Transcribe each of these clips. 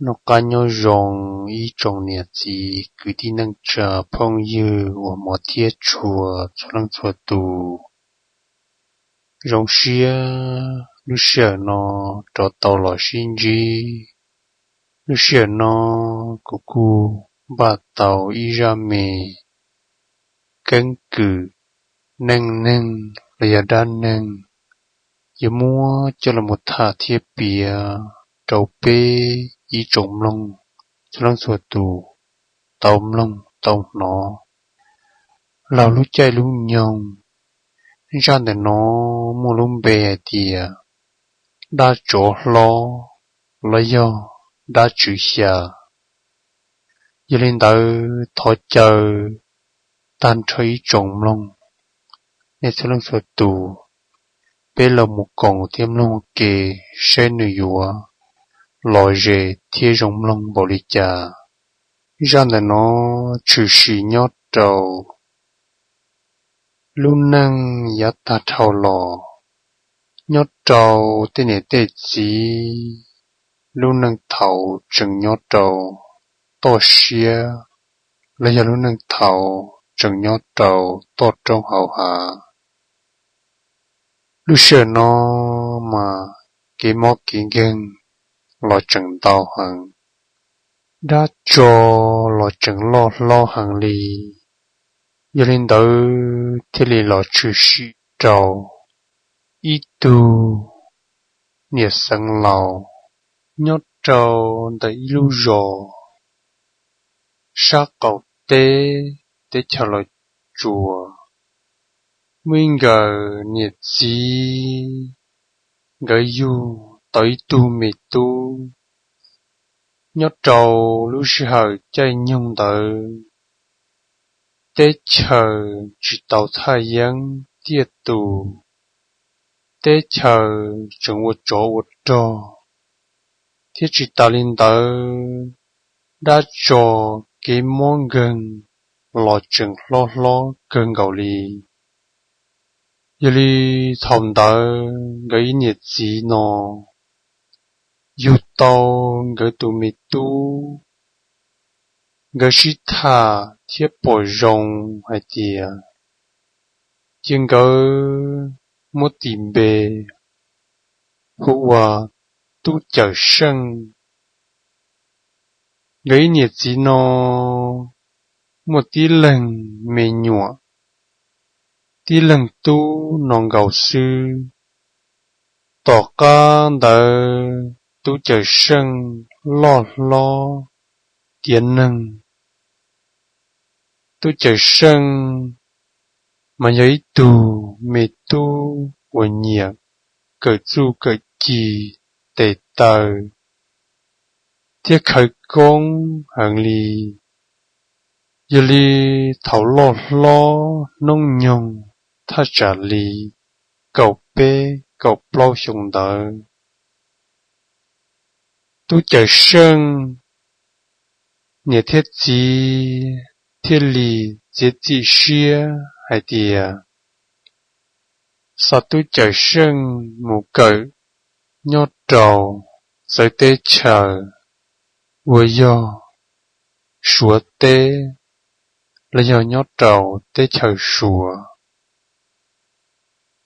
Noj qab nyob zoo ib tsoom niam txiv kwv tij neej tsa phooj ywg uas hmov thiab tshua txhua leej txhua tus. Zoo siab lub sij hawm no rov tau los sib ntsib. Lub sij hawm no kuv kuj npaj tau ib zaj me keeb kwm neej neeg los yog dab neeg yuav muab coj los mus tham thiab piav rau peb ib tsoom mloog txhua leej txhua tus tau mloog tau hnov laug lub caij lub nyoog. Zaj ntawm no muaj lub npe hais tias dab tsov hlob los yog dab tswv xya. Yog li ntawd thov caw tag nrho ib tsoom mloog, nej txhua leej txhua tus, peb los mus koom thiab mloog ua ke saib nws yuav lom zem thiab zoo mloog npaum li cas. Zaj ntawm no tshwm sim nyob rau lub neej yav tag dhau los, nyob rau tej niam tej txiv lub neej thaum tseem nyob rau toj siab, los yog lub neej thaum tseem nyob rau toj roob hauv hav. Lub sij hawm no mas kev mob kev nkeeg los tseem ntau heev, dab tsov los tseem loj hlob heev li. Yog li ntawd thiaj li los tshwm sim rau ib tug niam xeev laus nyob rau ntawm ib lub zos sab qaum teb teb chaws Los Tsuas. Muaj ib nkawm niam txiv, nkawd yug tau ib tug me tub. Nyob rau lub sij hawm caij nyoog ntawd, teb chaws tsis tau thaj yeeb tiaj tus, teb chaws tseem ua tsov ua rog, thiab tsis tas li ntawd, dab tsov kev mob nkeeg los tseem hlob hlob kawg nkaus li. Yog li thaum ntawd nkawd ib niam txiv no yug tau nkawd tus me tub, nkawd sib tham thiab pom zoo hais tias cia nkawd muab tis npe hu ua Tub Cawm Seej. Nkawd ib niam txiv no muaj tib leeg me nyuam, tib leeg tub no nkaus xwb. Tom qab ntawd Tub Cawm Seej loj hlob tiav neeg. Tub Cawm Seej mas yog ib tug me tub uas nyiam kawm txuj kawm ci, tes taw thiab khawv koob heev li. Yog li thaum loj hlob hnub nyoog thaj tsam li kaum peb kaum plaub xyoo ntawd, Tub Cawm Seej niam thiab txiv thiaj li txiav txim siab hais tias xa Tub Cawm Seej mus kawm nyob rau txawv teb chaws uas yog Suav teb, los yog nyob rau teb chaws Suav.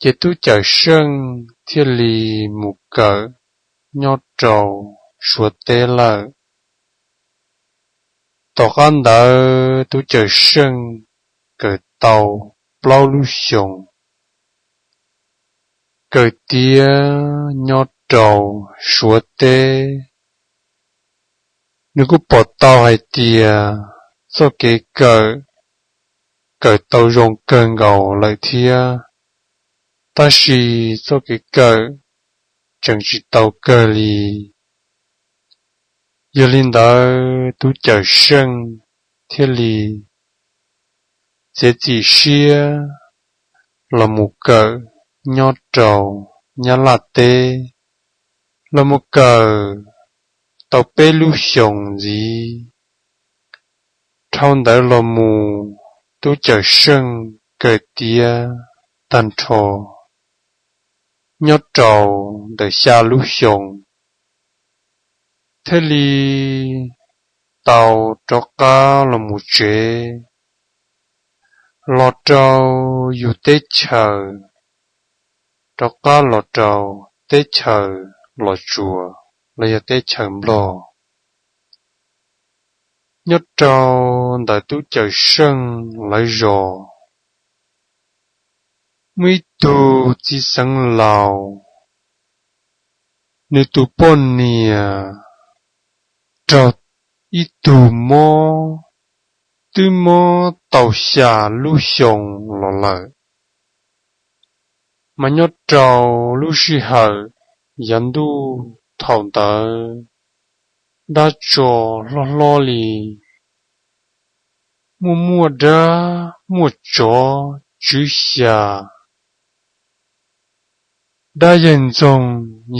Ces Tub Cawm Seej thiaj li mus kawm nyob rau Suav teb lawm. Tom qab ntawd Tub Cawm Seej kawm tau plaub lub xyoos, kawm tiav nyob rau Suav teb. Nws kuj pom tau hais tias txoj kev kawm, kawm tau zoo kawg nkaus lawm thiab, tab sis txoj kev kawm tseem tsis tau kawg li. Yog li ntawd Tub Cawm Seej thiaj li txiav txim siab los mus kawm nyob rau Nyab Laj teb. Los mus kawm tau peb lub xyoos ntxiv, dhau ntawd los mus Tub Cawm Seej kawm tiav tag nrho nyob rau ntawm xya lub xyoos. thiaj li tau rov qab los mus tsev, los rau yus teb chaws, rov qab los rau teb chaws Los Tsuas los yog teb chaws Nplog. Nyob rau ntawm Tub Cawm Seej lawv zos, muaj ib tug txiv xeev laus, nws tus poj niam raug ib tug mob, twb mob tau xya lub xyoo los lawm. Mas nyob rau lub sij hawm yav ntuj thaum ntawd, dab tsov hlob hlob li, muaj muaj dab muaj tsov tswv xya, dab yawg ntxoog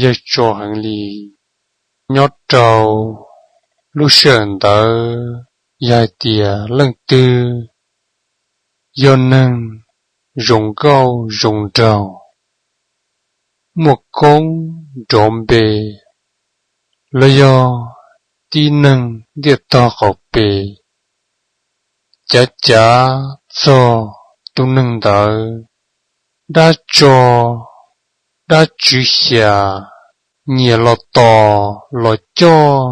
yawg tso heev li. Nyob rau lub sij hawm ntawd, yog hais tias leej twg yog neeg zoo nkauj zoo nraug, muaj koob nrov npe, los yog tib neeg ntiaj tog qaum pes, cav cav txog tus neeg ntawd, dab tsov, dab tswv xya, nyiam los tos los coj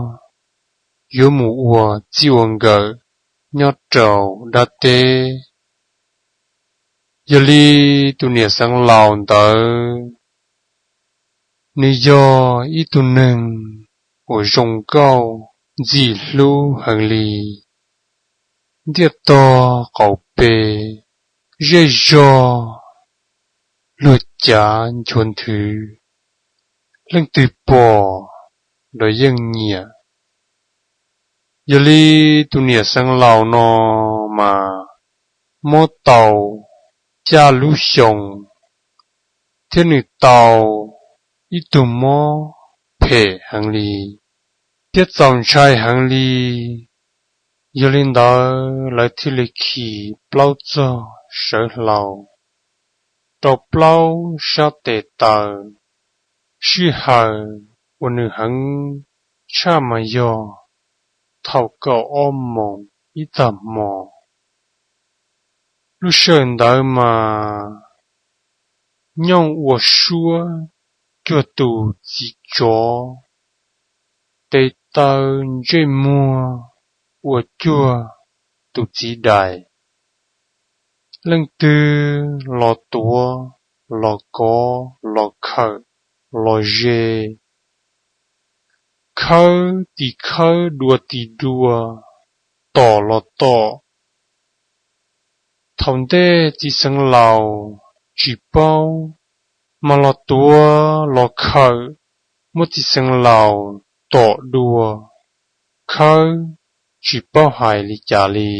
yuav mus ua txij ua nkawm nyob rau dab teb. Yog li tus niam xeev laus ntawd, nws yog ib tug neeg uas zoo nkauj ntxim hlub heev li, ntiaj tog qaum pes, zej zog, luag cav nchuav nthwv, leej twg pom los yeej nyiam. Yog li tus niam xeev laus no mas mob tau xya lub xyoo, thiab nws tau ib tug mob phem heev li, thiab txaus ntshai heev li. Yog li ntawd lawv thiaj li khi plaub txog sawv hlau rau plaub sab tes taw. Sij hawm uas nws heev tshaj mas yog thaum kaum ob moos ib tag hmo. Lub sij hawm ntawd mas nyooj ua suab cuag tus txiv tsov, tes taw ntsej muag ua cuag tus txiv dais. Leej twg los tuav, los kov, los khawm, los ze, khawb tis khawb, dua tis dua, tom los tom. Thaum ntej txiv xeev laus tsis paub, mas los tuav los khawm, muab txiv xeev laus tom dua, khawb, tsis paub hais li cas li.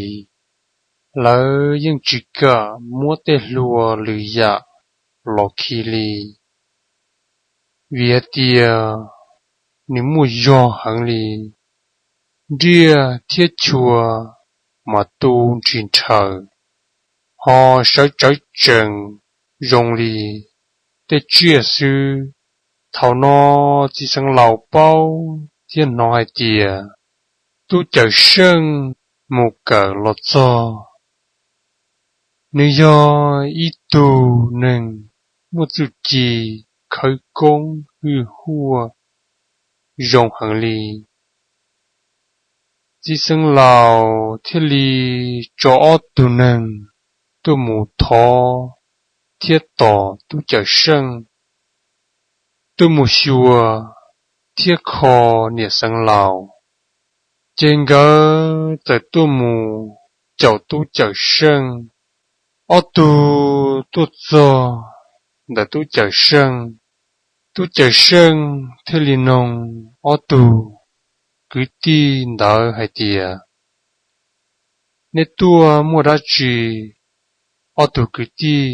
Lawv yeej tsis kam muab tej hlua lwm yam los khi li, vim hais tias nws muaj zog heev li. Nriaj thiab chua mas tu nrhis nrhaws, ho sawv tsawv tsees zoo li tej tsiaj xwb. Thaum no txiv xeev laus paub thiab hnov hais tias Tub Cawm Seej mus kawm los txog. Nws yog ib tug neeg muaj txuj ci khawv koob hwj huaj zoo heev li. Txiv xeev laus thiaj li tso ob tug neeg tuaj mus thov thiab tos Tub Cawm Seej, tuaj mus xyuas thiab kho niam xeev laus. Ces nkawd txawm tuaj mus caum Tub Cawm Seej. Ob tug tuaj txog ntawm Tub Cawm Seej, Tub Cawm Seej thiaj li noog ob tug kwv tij ntawd hais tias, nej tuaj muaj dab tsi, ob tug kwv tij?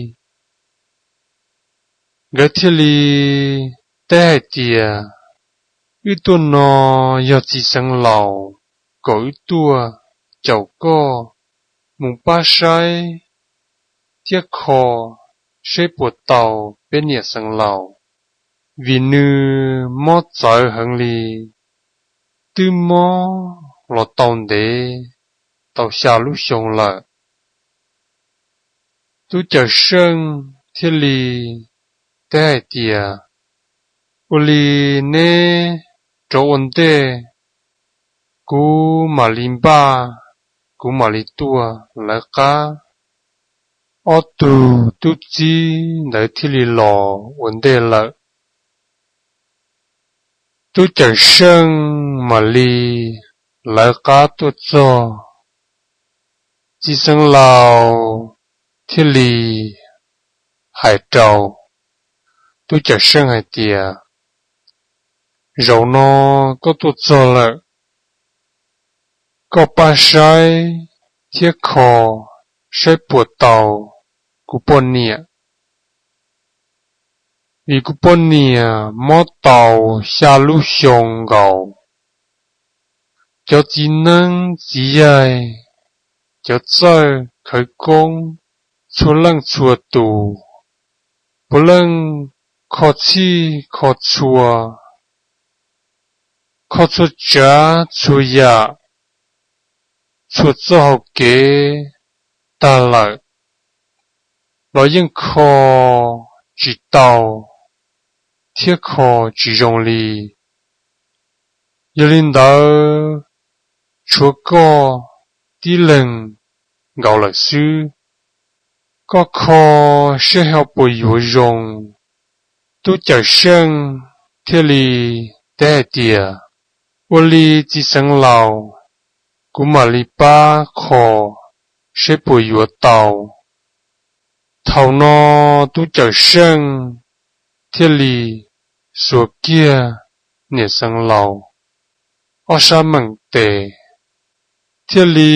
Nkawd thiaj li teb hais tias, wb tuaj no yog txiv xeev laus kom wb tuaj caum koj mus pab saib thiab kho seb puas tau peb niam xeev laus, vim nws mob txawv heev li. twb mob los tau ntev tau xya lub xyoo lawm. Tub Cawm Seej thiaj li teb hais tias, Ua li neb rov ua ntej, kuv mam li npaj, kuv mam li tuaj lawv qab. Ob tug tub txib ntawd thiaj li los ua ntej lawm. Tub Cawm Seej mam li lawv qab tuaj txog, txiv xeev laus thiaj li hais rau Tub Cawm Seej hais tias, Zaum no koj tuaj txog lawm, koj pab saib thiab kho saib puas tau kuv poj niam, vim kuv poj niam mob tau xya lub xyoo nkaus. Cov txiv neeb txiv yaig, cov txawj khawv koob txhua leej txhua tus, puav leej kho txhij kho txhua, kho txhua tsav txhua yam, txhua txoj hau kev tag lawm los yeej kho tsis tau thiab kho tsis zoo li. Yog li ntawd, tshuav koj tib leeg nkaus lawm xwb, koj kho saib ho puas yuav zoo. Tub Cawm Seej thiaj li teb hais tias, Ua li txiv xeev laus, kuv mam li pab kho saib puas yuav tau. Thaum no Tub Cawm Seej thiaj li xuas kiag niam xeev laus ob sab meem tes, thiaj li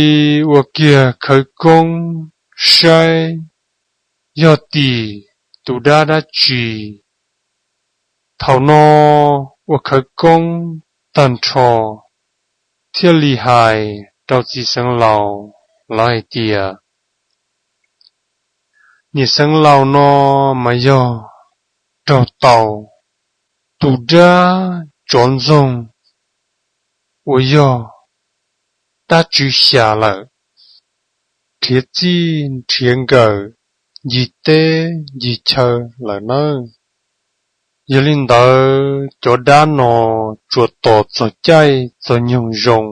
ua kiag khawv koob saib yog tim tus dab dab tsi. Thaum no ua khawv koob tag nrho, thiaj li hais rau txiv xeev laus lawv hais tias, Niam xeev laus no mas yog raug tau tus dab tsov ntxoog uas yog dab tswv xya lawm, nrhiav txij nrhiav nkawm ncig teb ncig chaw lawm nawb. Yog li ntawd cov dab no tsuas tos txog caij txog nyoog zoo,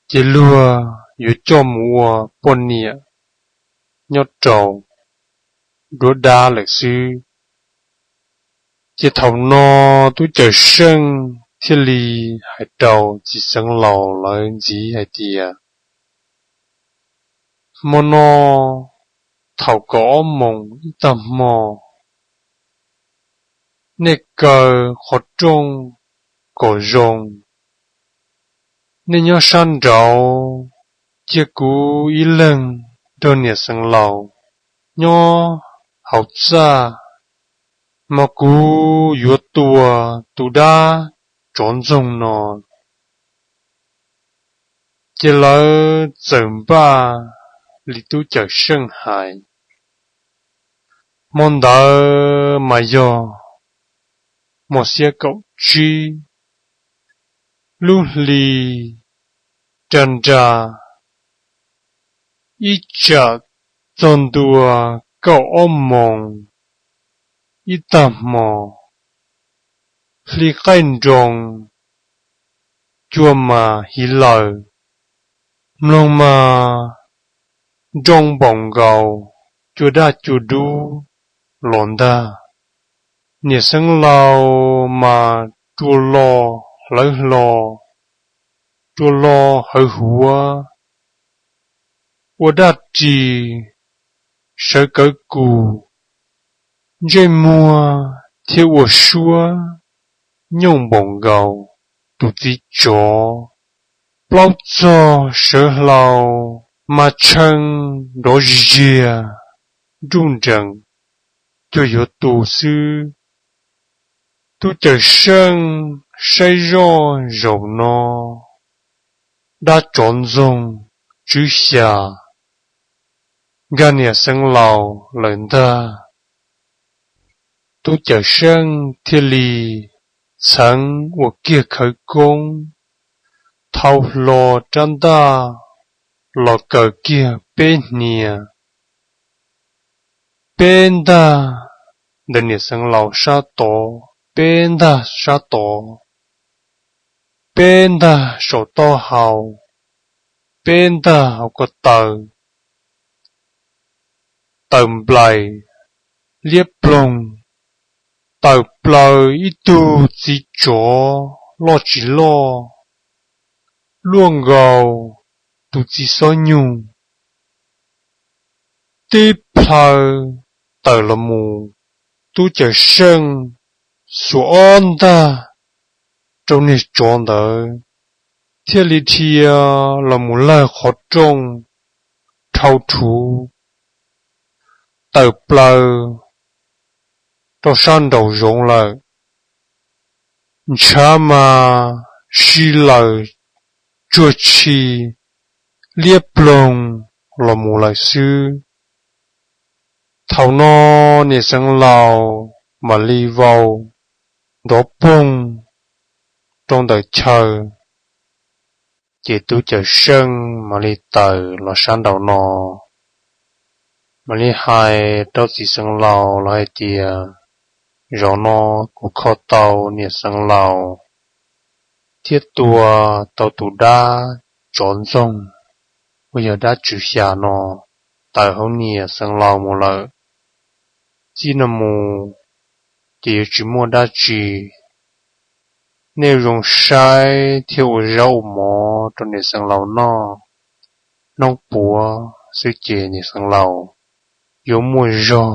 ces luag yuav coj mus ua poj niam nyob rau duab dab lawm xwb. Ces thaum no Tub Cawm Seej thiaj li hais rau txiv xeev laus lawv ntxiv hais tias, Hmo no thaum kaum ob moos ib tag hmo, nej kaw qhov rooj kom zoo, nej nyob sab nraud, cia kuv ib leeg nrog niam xeev laus nyob hauv txaj, mas kuv yuav tua tus dab tsov ntxoog no. Ces lawv txawm npaj li Tub Cawm Seej hais. Hmo ntawd mas yog hmo xiab kaum tsib, lub hli nra nra, ib tsam txog ntua kaum ob moos ib tag hmo, hli qaij nroos, cua mas hiv laws, mloog mas nroo npaum nkaus cua daj cua dub los ntag. Niam xeev laus mas rua lo hlawv hlo, rua lo hawv huav, ua daj ris sawv kawv kus, ntsej muag thiaj ua suab nyooj npaum nkaus tus txiv tsov. Plaub txog sawv hlau mas tshee nrov ziag, nruj nrees cuag yuav tu xwb. Tub Cawm Seej saib zoj zaum no dab tsov ntxoog tswv xya nkag niam xeev laus lawm ntag. Tub Cawm Seej thiaj li txheev ua kiag khawv koob, thau hlo rab ntaj los kaws kiag peb hniav. Peb ntag ntawm niam xeev laus sab tod, peb ntag sab tod, peb ntag saum taub hau, peb ntag hauv ko taw. Tawm nplais liab ploog, tawm plaws ib tug txiv tsov loj tsis loj, luaj nkaus tus txiv xob nyug. Tib plhaw tawm los mus, tub Cawm Seej xuas ob ntaj rau niag tsov ntawd, thiaj li dhia los mus lawg qhov rooj dhau rhuv tawm plaws rau sab nraum zoov lawm. Ntshav mas si lawm, tsuag tshi liab ploog los mus lawm xwb. Thaum no niam xeev laus mam li vau nrov poog rau ntawm chaw, ces tub Cawm Seej mam li tawm los sab nraum no, mam li hais rau txiv xeev laus los hais tias, Zaum no kuv kho tau niam xeev laus thiab tua tau tus dab tsov ntxoog uas yog dab tswv xya no tawm hauv niam xeev laus mus lawm. Txij no mus ces yuav tsis muaj dab tsi. Nej zoo saib thiab ua zaub ua mov rau niam xeev laus noj, hnub puav xwb ces niam xeev laus yuav muaj zog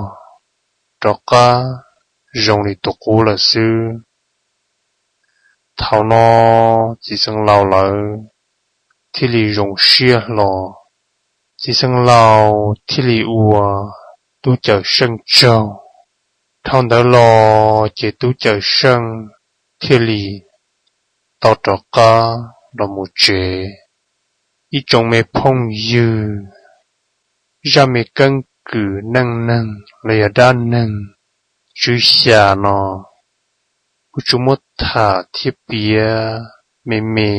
rov qab zoo li tus qub lawm xwb. Thaum no txiv xeev laus lawv thiaj li zoo siab hlo. Txiv xeev laus thiaj li ua tub Cawm Seej tsaug. Dhau ntawd los ces tub Cawm Seej thiaj li tau rov qab los mus tsev. Ib tsoom me phooj ywg, zaj me keeb kwm neej neeg los yog dab neeg tswv xya no, kuv tsuas muab tham thiab piav me me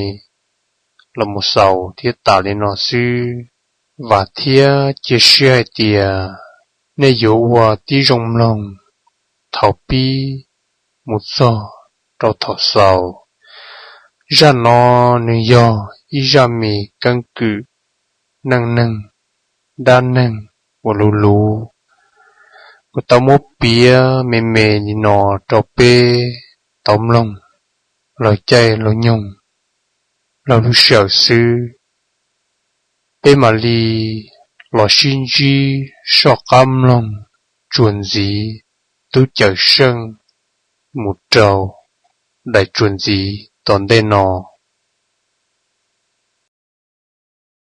los mus xaus thiab tas li no xwb. Vam thiab cia siab hais tias nej yuav ua tib zoo mloog thaum pib mus txog rau thaum xaus. Zaj no nws yog ib zaj me keeb kwm neej neeg, dab neeg uas luv luv. Kuv tau muab piav me me li no rau peb tau mloog laug caij laug nyoog laug lub sij hawm xwb. Peb mam li los sib ntsib soj qab mloog tsuas ntxiv tub Cawm Seej mus rau daim tsuas ntxiv tom ntej no.